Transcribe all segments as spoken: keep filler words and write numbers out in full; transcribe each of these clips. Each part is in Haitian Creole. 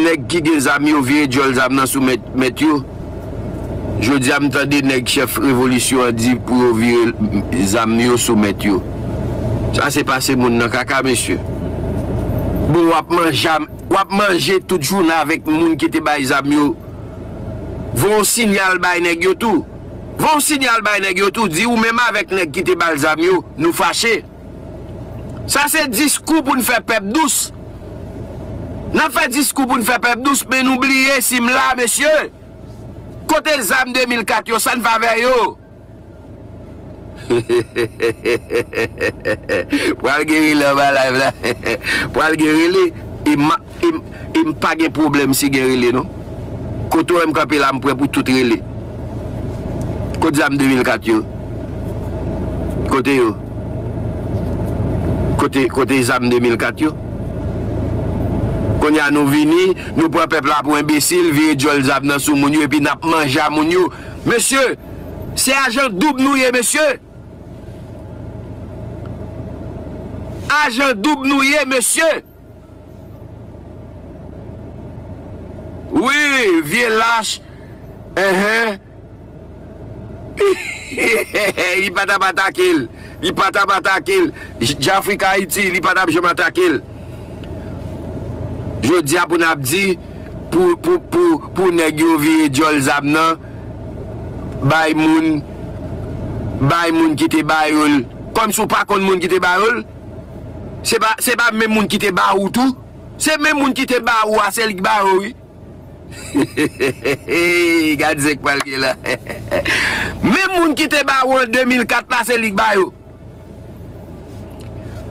Nèg ki gen zam yo vire djòl zam nan sou mèt, mèt yo. Jodi a m tande nèg chèf revolisyon an di pou yo vire zam yo sou mèt yo. Sa se pase moun nan kaka, mesye. Bon, w ap manje, w ap manje tout jounen avèk moun ki te bay zam yo. Voye yon sinyal bay nèg yo tou. Voye yon sinyal bay nèg yo tou. Di ou menm avèk nèg ki te ba l zam yo, nou fache. Sa se diskou pou n fè pèp dous. N ap fè diskou pou n fè pèp dous, men nou bliye si m la, mesye. Kote zam de mil kat yo, sa n fè avè yo? Pral gen rele anba live la. Pral gen rele. E m, e m, e m pa gen pwoblèm si gen rele, non. Kote w wè m kanpe la, m prè pou tout rele. Kote zam de mil kat yo? Kote yo? Kote, kote zam de mil kat yo? Kounye a nou vini, nou pran pèp la pou enbesil, vire djòl zam nan sou moun yo, epi n ap manje a moun yo. Mesye, se ajan doub nou ye, mesye. Ajan doub nou ye, mesye. Wi, vye lach. Enhen. Li pa t ap atake l. Li pa t ap atake l. J-, Jafrik Ayiti, li pa t ap janm atake l. Jodi a pou n ap di, pou, pou, pou, pou nèg yo vire djòl zam nan, bay moun, bay moun ki te ba yo l. Kòmsi w pa konn moun ki te ba yo l? Se pa, se pa menm moun ki te ba ou tou? Se menm moun ki te ba ou a, se li k ba yo, wi. Gad sa k pral gen la. Menm moun ki te ba ou an de mil kat la, se li k ba yo.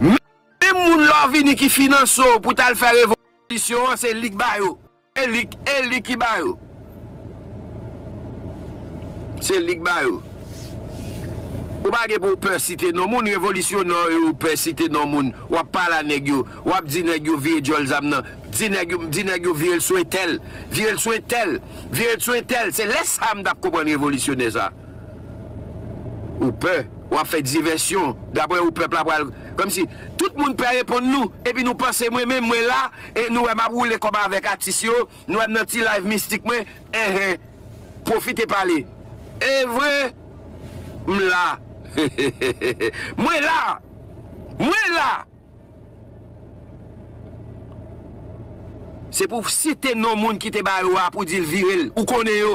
Menm moun lè w vini ki finanse w pou t al fè revolisyon an, se li k ba yo. E li, e li ki ba yo. Se li k ba yo. Ou pa gen pou w pè site non moun, revolisyonè yo, ou pè site non moun. W ap pale a nèg yo, w ap di nèg yo vire djòl zam nan. Di nèg yo, di nèg yo vire l sou entèl, vire l sou entèl, vire l sou entèl. Se lè sa a m t ap konprann revolisyonè sa. Ou pè, w ap fè divèsyon. Daprè ou, pèp la pral, kòmsi tout moun pè reponn nou, epi nou panse mwen menm, mwen la, e nou wè m ap woule kòb avèk atis yo, nou wè m nan ti live mistik mwen, enhen, pwofite pale. E vre, m la. Mwen la. Mwen la. Se pou w site non moun ki te ba yo a pou di l vire l. Ou konnen yo.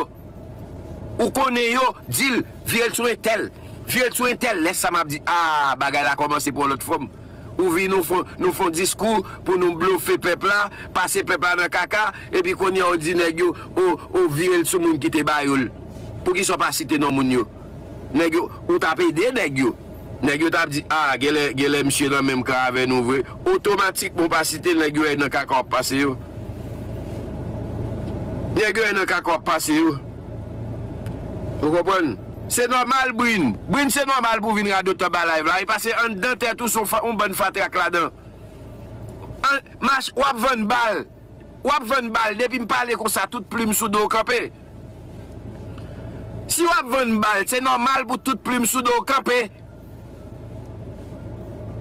Ou konnen yo, di l vire l sou entèl. Vire l sou entèl. Lè sa m ap di, a, bagay la kòmanse pran lòt fòm. Ou vin, nou fè, nou fè yon diskou pou nou blofe pèp la, pase pèp la nan kaka, epi kounye a ou di nèg yo, o, o vire l sou moun ki te ba yo l. Poukisa w pa site non moun yo? Nèg yo, ou t ap ede nèg yo. Nèg yo t ap di, a, genlè, genlè misye nan menm kan avè nou vre. Otomatikman, w pa site nèg yo, nan kaka w ap pase yo. Nèg yo nan kaka w ap pase yo. Ou konprann? Se nòmal, Brin. Brin, se nòmal pou w vin radotan ba live la. E pase anndan tèt ou, se yon fa-, yon bann fatrak ladan. An, mach, w ap vann bal. W ap vann bal, depi m pale konsa, tout plim sou do w kanpe. Si w ap vann bal, se nòmal pou tout plim sou do w kanpe.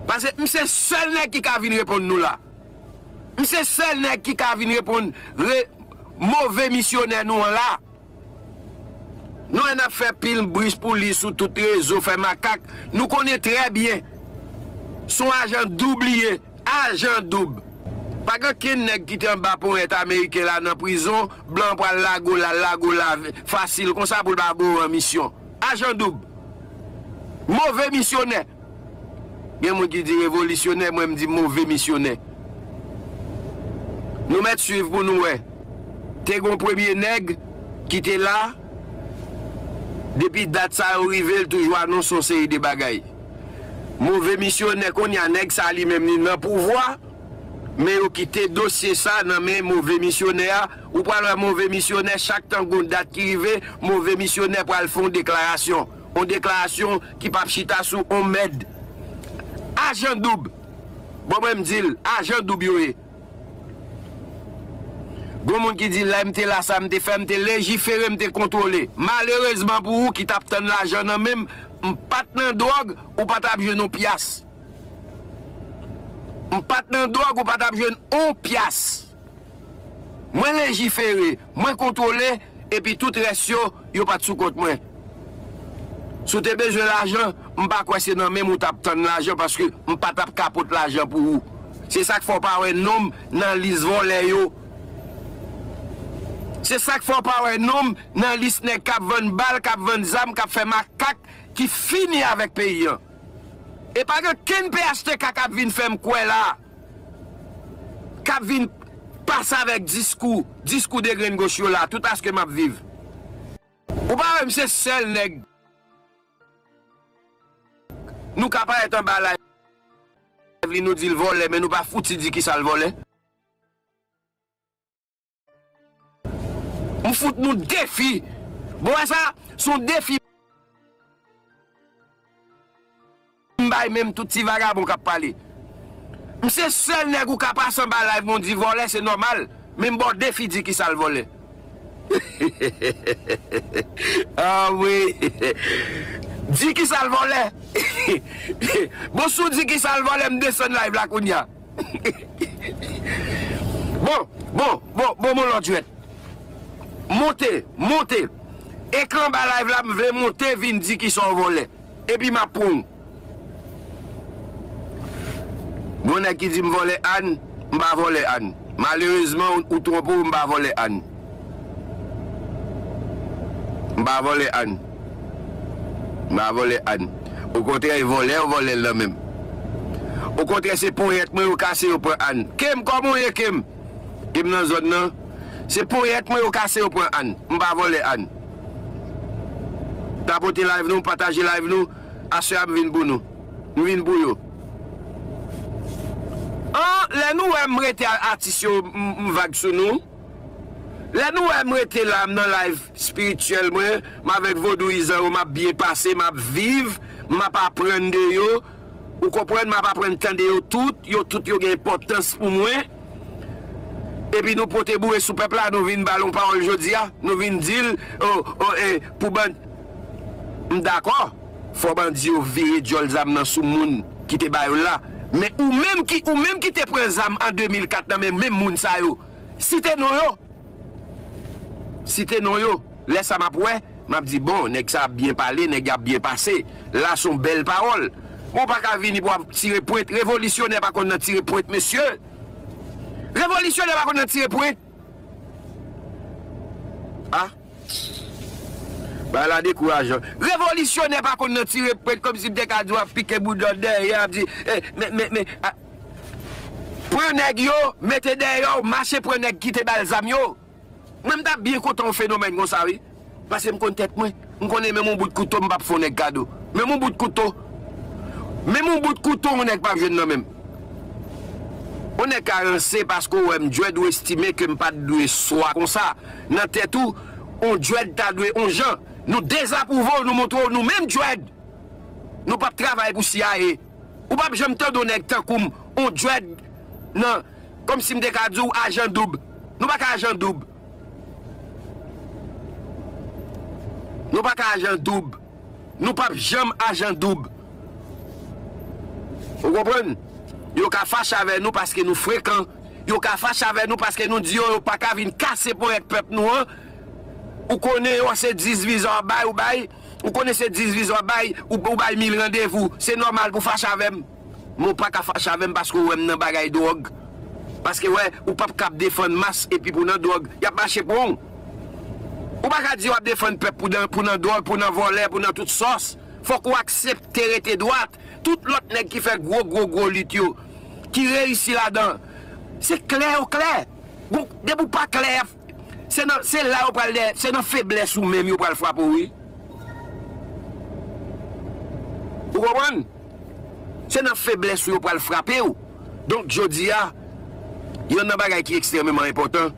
Paske m se sèl nèg ki ka vin reponn nou la. M se sèl nèg ki ka vin reponn re-, move misyonè nou an la. Nou wè n ap fè pil bri pou li sou tout rezo, fè makak. Nou konnen trè byen. Se yon ajan doub li ye. Ajan doub. Pa gen okenn nèg ki te anba ponyèt ameriken la nan prizon, blan an pral lage w la, lage w la fasil konsa pou l pa ba w an misyon. Ajan doub. Move misyonè. Gen moun ki di revolisyonè, mwen m di move misyonè. Nou mèt swiv pou nou wè. Te gen yon premye nèg ki te la, depi dat sa yo rive, l toujou anonse yon seri de bagay. Move misyonè, kounye a nèg sa li menm li nan pouvwa, men yo kite dosye sa nan men move misyonè a. Ou pral wè move misyonè, chak tan gon dat ki rive, move misyonè pral fè yon deklarasyon. Yon deklarasyon ki p ap chita sou yon mèd. Ajan doub. Bon, mwen m di l, ajan doub yo ye. Gon moun ki di, lè m te la, sa m te fè, m te lejifere, m te kontwole. Malerezman pou ou ki t ap tann lajan nan men m, m pa t nan dwòg, ou pa t ap jwenn yon pyas. M pa t nan dwòg, ou pa t ap jwenn yon pyas. Mwen lejifere, mwen kontwole, epi tout rès yo, yo pa t sou kont mwen. Si w te bezwen lajan, m pa kwè se nan men m ou t ap tann lajan, paske m pa t ap ka pot lajan pou ou. Se sa k fè w pa wè non m nan lis vòlè yo. Se sa k fè w pa wè non m nan lis nèg k ap vann bal, k ap vann zam, k ap fè makak, ki fini avèk peyi an. E pa gen kenn P H T K k ap vin fè m kwè la, k ap vin pase avèk diskou, diskou degrenn goch yo la, tout paske m ap viv. Ou pa wè m se sèl nèg nou ka parèt anba live li, nou di l vòlè, men nou pa fouti di kisa l vòlè. M fout nou defi. Bon, wè sa, se yon defi m bay menm tout ti vagabon k ap pale. M se sèl nèg ou ka pase anba live mwen di vòlè, se nòmal. Men m ba w defi di kisa l vòlè. Ah wi. Di kisa l vòlè. Bon, si w di kisa l vòlè, m desann live la kounye a. Bon, bon, bon, bon, mon lòt jwèt. Monte, monte. Ekran ba live la, m vle monte, vin di kisa w vòlè. Epi m ap pran w. Gon nèg ki di m vòlè Ann, m pa vòlè Ann. Malerezman, ou, ou twonpe w, m pa vòlè Ann. M pa vòlè Ann. M pa vòlè Ann. Okontrè, e vòlè, yo vòlè l nan men m. Okontrè, se ponyèt mwen yo kase, yo pran Ann. Kem, kòman w ye, Kem? Kem nan zòn nan. Se ponyèt mwen yo kase, yo pran Ann. M pa vòlè Ann. Tapote live nou, pataje live nou. Aswè a m vin pou nou. M vin pou yo. An, lè nou wè m rete a-, atis yo, m, m vag sou nou. Lè nou wè m rete la, m nan live espirityèl mwen, m avèk vodouyizan yo, m ap byen pase, m ap viv, m ap aprann de yo. Ou konprann, m ap aprann tande yo tout, yo tout yo gen enpòtans pou mwen. Epi nou pote boure sou pèp la, nou vin ba l yon pawòl jodi a, nou vin di l, o, o, e, pou bann. M dakò, fò bandi yo vire djòl zam nan sou moun ki te ba yo l la. Men ou menm ki, ou menm ki te pran zam an de mil kat nan men menm moun sa yo, site non yo. Site non yo. Lè sa m ap wè, m ap di, bon, nèg sa ap byen pale, nèg y ap byen pase. La se yon bèl pawòl. Bon, w pa ka vini pou w ap tire pwent. Revolisyonè pa konn nan tire pwent, mesye. Revolisyonè pa konn nan tire pwent. Ah. Bagay la dekourajan. Revolisyonè pa konn nan tire pwent, kòmsi m te ka di w ap pike boudòt dèyè, ap di, eh, men, men, men, ah, pran nèg yo, mete dèyè w, mache pran nèg ki te ba l zam yo. Mwen, m t ap byen kontan yon fenomèn konsa, wi. Paske m konn tèt mwen. M konnen menm yon bout kouto, m p ap fè yon nèg kado. Menm yon bout kouto. Menm yon bout kouto, yon nèg p ap jwenn nan men m. Yon nèg ka ranse paske w wè m djwèd, ou estime ke m pa t dwe swa konsa. Nan tèt ou, yon djwèd ta dwe yon jan. Nou dezapwouve w, nou montre w nou menm djwèd. Nou p ap travay pou C I A. Ou p ap janm tande yon nèg tankou m, yon djwèd nan, kòmsi m te ka di w ajan doub. Nou pa ka ajan doub. Nou pa ka ajan doub. Nou p ap janm ajan doub. Ou konprann? Yo ka fache avè nou paske nou frekan. Yo ka fache avè nou paske nou di yo, yo pa ka vin kase ponyèt pèp nou an. Ou konnen yo se dis viza w bay, ou bay. Ou konnen se dis viza w bay, ou, ou bay mil randevou. Se nòmal pou fache avè m. Men w pa ka fache avè m paske w wè m nan bagay dwòg. Paske wè, ou p ap ka ap defann mas epi pou nan dwòg, y ap mache pran w. Ou pa ka di w ap defann pèp pou nan, pou nan dwòg, pou nan vòlè, pou nan tout sòs. Fòk ou aksepte rete dwat. Tout lòt nèg ki fè gwo, gwo, gwo lit yo, ki reyisi ladan, se klè yo klè. Bon, depi w pa klè, y ap, se nan, se la yo pral dèyè, se nan feblès ou menm yo pral frape w, wi. Ou konprann? Se nan feblès ou yo pral frape w. Donk, jodi a, yonn nan bagay ki ekstrèmeman enpòtan,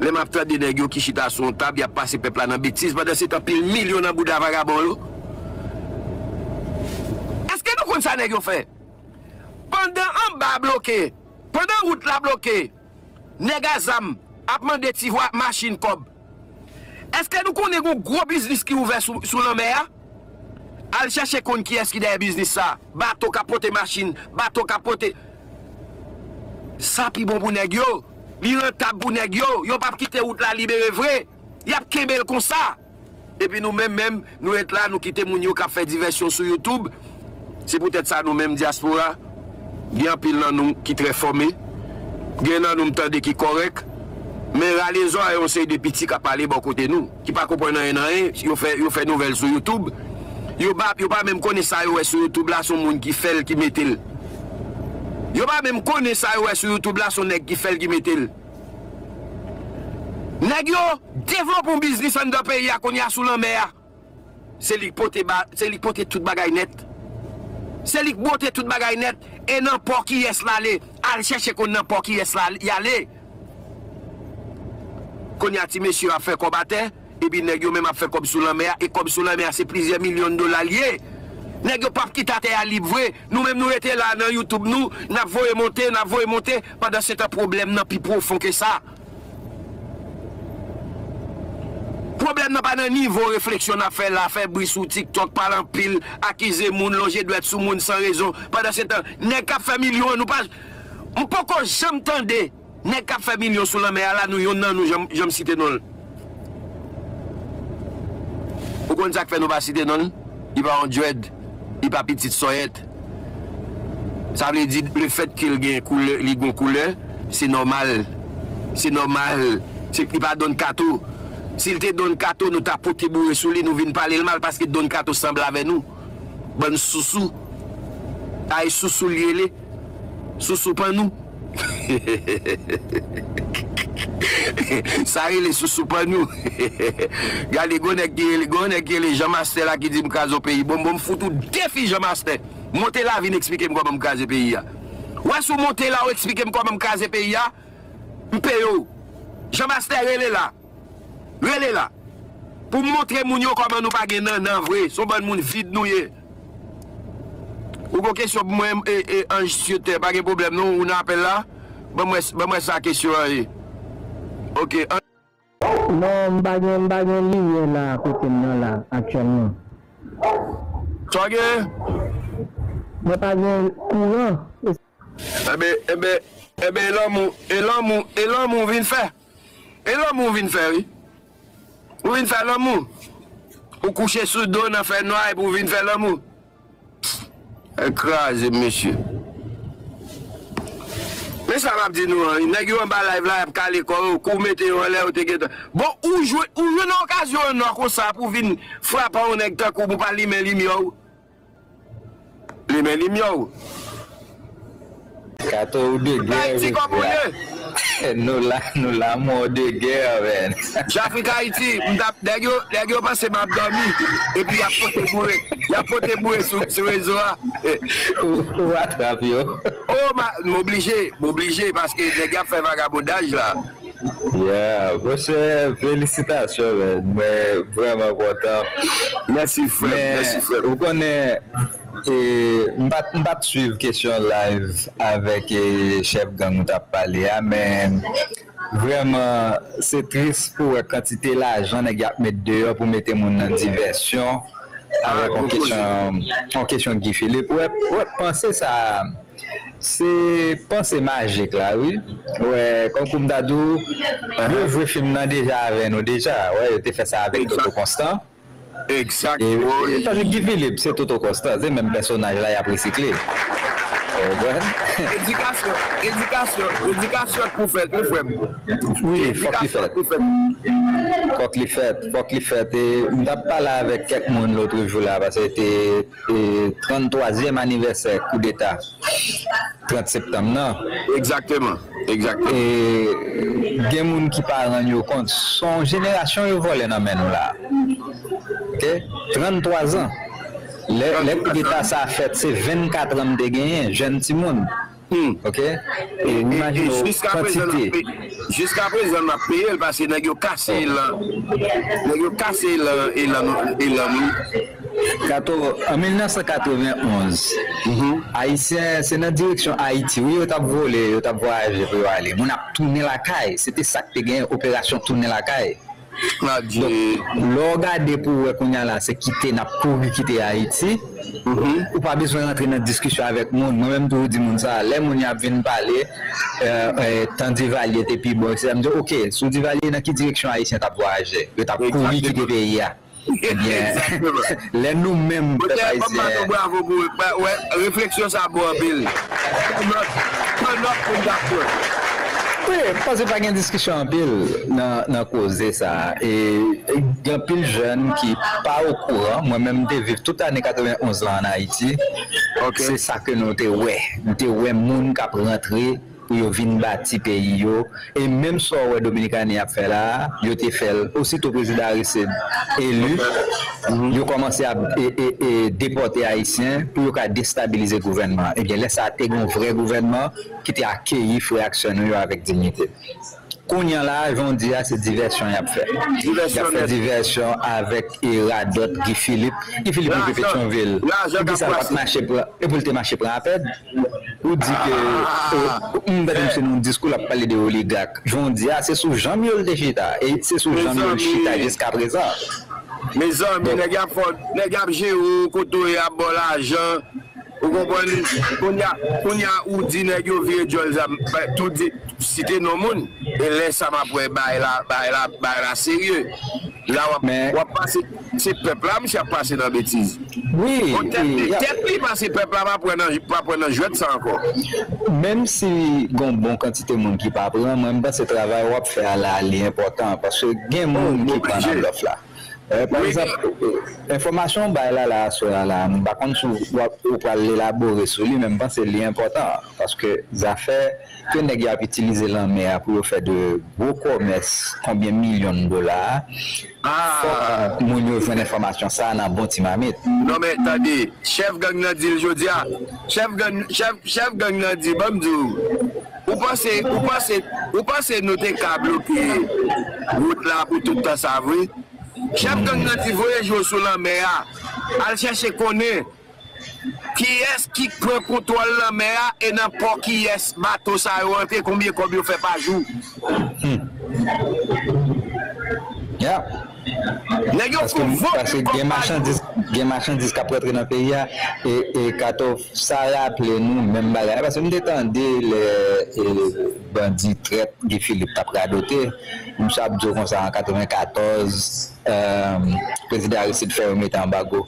lè m ap tande nèg yo ki chita sou yon tab, y ap pase pèp la nan betiz, pandan se tan pil milyon nan bouda vagabon yo. Èske nou konn sa nèg yo fè? Pandan anba bloke, pandan wout la bloke, nèg a zam ap mande ti vwa machin kòb. Èske nou konnen gon gwo biznis ki ouvè sou, sou lanmè a? Al chèche konn kiyès ki dèyè biznis sa. Bato k ap pote machin, bato k ap pote. Sa pi bon pou nèg yo. Li rantab pou nèg yo, yo p ap kite wout la libere vre. Y ap kenbe l konsa. Epi nou menm, menm, nou ret la, nou kite moun yo k ap fè divèsyon sou YouTube. Se poutèt sa nou menm dyaspora, gen anpil nan nou ki trè fòme, gen nan nou m tande ki kòrèk, men rale zòrèy yon seri de piti k ap pale bò kote nou, ki pa konprann anyen nan anyen, yo fè, yo fè nouvèl sou YouTube. Yo pa, yo pa menm konnen sa yo wè sou YouTube la, se yon moun ki fè l, ki mete l. Yo pa menm konnen sa yo wè sou YouTube la, se yon nèg ki fè l, ki mete l. Nèg yo devlope yon biznis anndan peyi a kounye a sou lanmè a. Se li k pote ba, se li k pote tout bagay nèt. Se li k pote tout bagay nèt. E nan pò kiyès l ale? Al chèche konn nan pò kiyès l ale, y ale. Kounye a ti mesye yo ap fè kòb atè, epi nèg yo menm ap fè kòb sou lanmè a, e kòb sou lanmè a se plizyè milyon dola l ye. Nèg yo p ap kite atè a lib vre. Nou menm nou rete la nan YouTube nou, n ap voye monte, n ap voye monte, pandan se tan pwoblèm nan pi pwofon ke sa. Pwoblèm nan pa nan nivo refleksyon n ap fè la, fè bri sou TikTok, pale anpil, akize moun, lonje dwèt sou moun san rezon. Pandan se tan, nèg k ap fè milyon an, nou pa, m poko janm tande nèg k ap fè milyon sou lanmè a la, nou yonn nan nou, jan m, jan m site non l. Ou konn sa k fè nou pa site non l? Li pa yon dread, li pa pitit sòyèt. Sa vle di, lefètke l gen koulè, li gon koulè, se nòmal. Se nòmal. Se, li pa Don Kato. Si l te Don Kato, nou ta pote boure sou li, nou vin pale l mal, paske Don Kato sanble avè nou. Bann sousou. Ay sousou l rele. Sousou pannou. Sa rele sousou pannou. Gade, gon nèg ki rele, gon nèg ki rele Jan Mastè la ki di m kraze yon peyi. Bon, bon, m fout ou defi Jan Mastè. Monte la vin eksplike m kòman m kraze peyi a. Wè si w monte la, w eksplike m kòman m kraze peyi a, m peye w. Jan Mastè rele la. Rele la. Pou m montre moun yo kòman nou pa gen nannan vre. Se yon bann moun vid nou ye. Ou gon kesyon pou mwen, e, e, Anj Siotè, pa gen pwoblèm non, ou nan apèl la? Ban m wè, ban m wè sa kesyon an ye. Ok, an- Non, m pa gen, m pa gen limyè la kote m nan la, aktyèlman. Sa w gen? Mwen pa gen kouran. Enben, enben, enben, e lanmou, e lanmou, e lanmou w vin fè. E lanmou w vin fè, wi. Ou vin fè lanmou. Ou kouche sou do nan fènwa epi w vin fè lanmou. Tèt kraze, mesye. Men sa m ap di nou an, nèg yo anba live la, y ap kale kò yo, kou w mete yo anlè, yo te gentan. Bon, ou jwe, ou jwenn okazyon an nò konsa pou w vin frape yon nèg tankou w, pou w pa limen limyè w. Limen limyè w. Kato ou degè, Ayiti kòman w ye? Nou la, nou la, mò degè, man. Jafrik Ayiti, m t ap, nèg yo, nèg yo panse m ap dòmi. Epi y ap pote boure. Y ap pote boure sou, sou rezo a. Ou, ou atrap yo. Oh, ma, m oblije, m oblije, paske nèg y ap fè vagabondaj la. Yeah, monchè, felisitasyon, man. Mwen vrèman kontan. Mèsi, frè m. Mèsi, frè m. Ou konnen, e, m pa t, m pa t swiv kesyon live avèk, e, chèf gang ou t ap pale a, men vrèman, se tris pou wè kantite lajan nèg y ap met deyò pou mete moun nan divèsyon avèk yon kesyon, yon kesyon Guy Philippe. Wè, wè, panse sa. Se panse majik la, wi. Wè, kòm kou m ta di w, yo jwe fim nan deja avè nou deja. Wè, yo te fè sa avèk Toto Constant. Egzakteman. E, e, tandis Guy Philippe, se Toto Constant, se menm pèsonaj la, y ap resikle. Ou konprann? Edikasyon, edikasyon, edikasyon k pou fèt, wi, frè m. Wi, fòk li fèt. Fòk li fèt, fòk li fèt. E m t ap pale avèk kèk moun lòt jou la, paske te e, tranntwazyèm anivèsè koudeta trant septanm nan. Egzakteman, egzakteman. E, gen moun ki pa rann yo kont, se yon jenerasyon yo vòlè nan men nou la. Ok? Tranntwa zan. Lè, lè koudeta sa fèt, se vennkat an m te genyen, jèn timoun. Hmm. Ok? E, e, e imajine w jiska prezan n ap kantite. Peye, jiska prezan n ap peye l paske nèg yo kase elan. Nèg yo kase elan, elan, elan nou. Kato, an mil nèf san katrevenn onz, Ayisyen, se nan direksyon Ayiti, wi, yo t ap vole, yo t ap vwayaje pou yo ale. Moun ap tounen lakay. Se te sa k te gen, operasyon tounen lakay. Donk, lè w gade pou w wè kounye a la, se kite n ap kouri kite Ayiti, ou pa bezwen rantre nan diskisyon avèk moun. Mwen menm toujou di moun sa, lè moun y ap vin pale, euh, euh, tan Divalye te pi bon, etsetera, m di, oke, sou Divalye, nan ki direksyon Ayisyen t ap vwayaje? Yo t ap kouri kite peyi a. Ebyen, lè nou menm, pèp ayisyen, bravo pou ou. Wè, refleksyon sa bon anpil. Turn up, turn up pou dakò. Wi, paske pa gen diskisyon anpil nan, nan koze sa. E, e gen anpil jèn ki pa okouran. Mwen menm, m te viv tout ane katrevenn onz lan ann Ayiti. Se sa ke nou te wè. Nou te wè moun k ap rantre pou yo vin bati peyi yo. E menm sa w wè Dominikani ap fè la a, yo te fè l osito prezidan Aristide eli, yo kòmanse ap e, e, e, depòte Ayisyen pou yo ka destabilize gouvènman an. Ebyen, lè sa a, te gen yon vrè gouvènman ki te akeyi frè ak sè nou yo avèk diyite. Kounye a la a, jan w di a, se divèsyon y ap fè. Y ap fè divèsyon avèk, e, radòt Guy Philippe. Guy Philippe rive Petyonvil. Pou ki sa l pa t mache pran, e pou l te mache pran apèd? Ou di ke, e, m tande misye nan yon diskou, l ap pale de oligak. Jan w di a, se sou janm yo l te chita. E se sou janm yo l chita jiskaprezan. Mezanmi, nèg y ap fò, nèg y ap jere w, kote w ye, y ap ba w lajan. Ou konprann? Kounye a, kounye a, ou di nèg yo vire djòl zam, tou di, site non moun. E lè sa m ap wè bagay la, bagay la, bagay la serye. La w ap, w ap pase, se pèp la, misye ap pase nan betiz. Wi, tèt li, tèt li pase pèp la, pa pran nan, pa pran nan jwèt sa ankò. Menm si gon bon kantite moun ki pa pran, mwen, m panse travay w ap fè a la, li enpòtan, paske gen moun ki pran nan blòf la. E, pa egzanp, enfòmasyon w bay la, la, aswè a la, m pa konn si w ap, ou pral elabore sou li, men m panse li enpòtan, paske zafè ke nèg yo ap itilize lanmè a pou yo fè de gwo kòmès, konbyen milyon dola a, fòk moun yo jwenn enfòmasyon sa a nan bon ti mamit. Non, men tande, chèf gang nan di l jodi a, chèf gang, chèf, chèf gang nan di, ban m di w, ou panse, ou panse, ou panse nou te ka bloke wout la pou tout tan sa vre? Chèf gang nan di voye je w sou lanmè a, al chèche konnen kiyès ki pran kontwòl lanmè a e nan pò kiyès bato sa yo antre, konbyen kòb yo fè pa jou. Nèg yo fè vant kòb pa jou. Paske gen machandiz, gen machandiz k ap rantre nan peyi a, e, e Kato, sa raple nou menm bagay la, paske m te tande lè, e, bandi trèt Guy Philippe t ap radote, misye ap di w konsa an katrevenkatòz, e, prezidan Aristide fè yo mete anbago.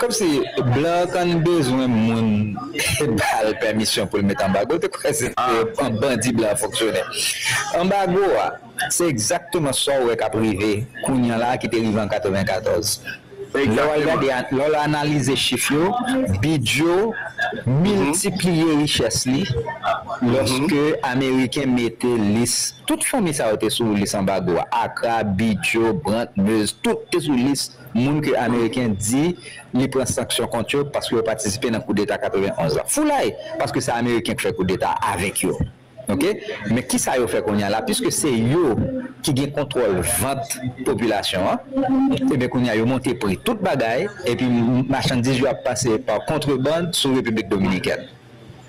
Kòmsi blan an konn bezwen moun ba l pèmisyon pou l mete anbago. Ou te kwè se te an bandi blan an fonksyone. Anbago a, se egzakteman sa w wè k ap rive kounye a la a ki te rive an katrevenkatòz. Lè w al gade, lè w al analize chif yo, Bidjo miltipliye richès li lòske Ameriken mete lis. Tout fanmi sa yo te sou lis anbago a. Accra, Bidjo, Brandt, Meuse, tout te sou lis moun ke Ameriken di li pran sanksyon kont yo paske yo patisipe nan koudeta katrevenn onz la. Foulay! Paske se Ameriken k fè koudeta avèk yo. Oke? Men kisa yo fè kounye a la? Piske se yo ki gen kontwòl vant popilasyon an, ebyen kounye a yo monte pri tout bagay, epi machandiz yo ap pase pa kontrebann sou Repiblik Dominikèn.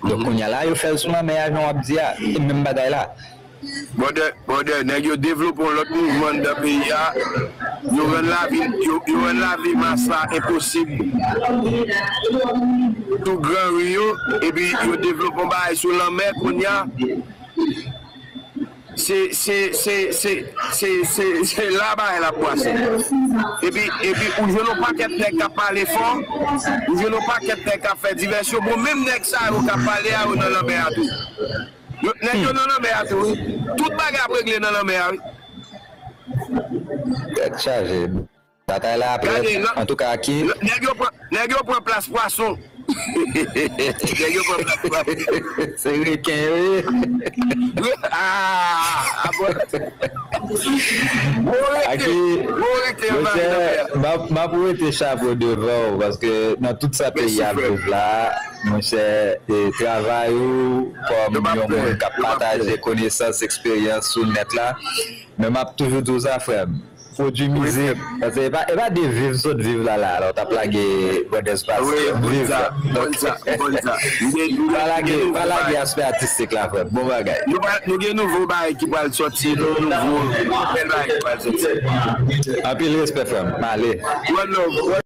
Donk kounye a la, yo fè l sou lanmè a, jan w ap di a, e menm bagay la. Brother, brother, nèg yo devlope yon lòt mouvman anndan peyi a. Yo rann lavi, yo, yo rann lavi mas la enposib. Sou gran ri yo, epi yo devlope yon bagay sou lanmè kounye a. Se, se, se, se, se, se, se la bagay la ap bwase. Epi, epi ou jwenn yon pakèt nèg k ap pale fò, ou jwenn yon pakèt nèg k ap fè divèsyon. Bon, menm nèg sa yo k ap pale a, yo nan lanmè a tou. Yo, nèg yo nan lanmè a tou, wi. Tout bagay ap regle nan lanmè a, wi. Tèt chaje. Batay la ap rèd. Antouka, ki. Nèg yo pran, nèg yo pran plas pwason. Nèg yo pran plas pwason. Se reken yo ye. Ah, ah, bon. Bon reken, bon reken, m ap, m ap wete chapo devan w, paske nan tout sa peyi a ap viv la, monchè, e travay ou kòm yon moun k ap pataje konesans, eksperyans sou nèt la, men m ap toujou di w sa, frè m. Pwodui mizik. Paske e pa, e pa de viv sot viv la la, alò w t ap lage Brothers Pass. Wi, m konn sa, m konn sa, m konn sa. M gen, m gen, pa lage, m gen pa lage aspè atistik la, frè m. Bon bagay. Nou pa, nou gen nouvo bagay ki pral sòti, nou nouvo, bèl bagay ki pral sòti. Anpil respè, frè m. M ale. One love.